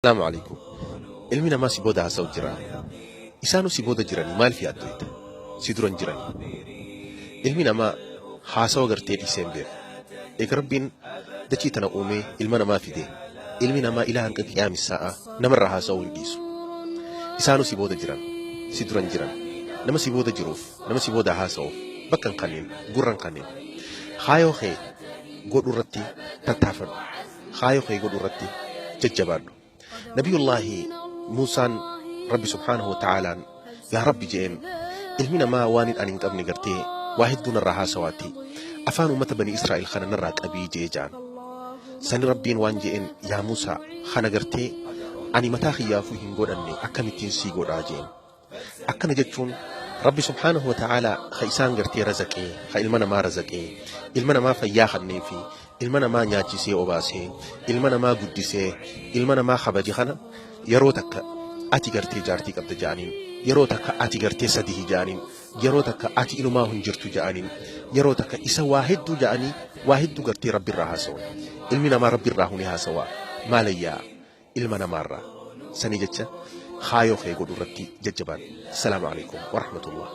Salaamu alaikum. Ilmi namaa si booda haasa'u jira. Isaanu si booda jiranii maaliif yaaddoyta? Si duran jiranii. Ilmi namaa haasawa gartee dhiisee hin beeku. Eega Rabbiin dachii tana uumee ilma namaa fide, ilmi namaa ilaa hanga qiyaami sa'aa namarraa haasa'uu hin dhiisu. Isaanu si booda jiran, si duran jiran. Nama si booda jiruuf, nama si booda haasa'uuf bakka hin kannin, gurra hin kannin. Kaayoo kee godhuu irratti tattaafadhu. Kaayoo kee godhuu irratti jajjabaadhu. Nabiyullaahi Muusaan Rabbi subhaanahu wa ta'aalaan yaa Rabbi je'een, ilmi namaa waan ani hin qabne gartee waa hedduu narraa haasawaati. Afaan uummata bani Israa'el kana narraa qabii je'ee ja'an. Sani Rabbiin waan je'een, yaa Muusaa, kana gartee ani mataa kiyyaafuu hin godhanne, akkamittiin sii godhaa je'een. Akkana jechuun Rabbi subhaanahu wa ta'aalaa ka isaan gartee razaqee, ka ilma namaa razaqee, ilma namaa fayyaa kannee fi ilma namaa nyaachisee obaasee, ilma namaa guddisee, ilma namaa kabaje kana yeroo takka ati gartee jaartii qabda ja'aniin, yeroo takka ati gartee sadihi ja'aniin, yeroo takka ati inumaa hin jirtu ja'aniin, yeroo takka isa waa hedduu ja'anii waa hedduu gartee Rabbi irraa haasawan. Ilmi namaa Rabbi irraa huni haasawaa maalayyaa ilma namaarraa. Sanii jecha kaayoo kee godhu irratti jajjabaadhu. Assalaamu alaikum warahmatullah.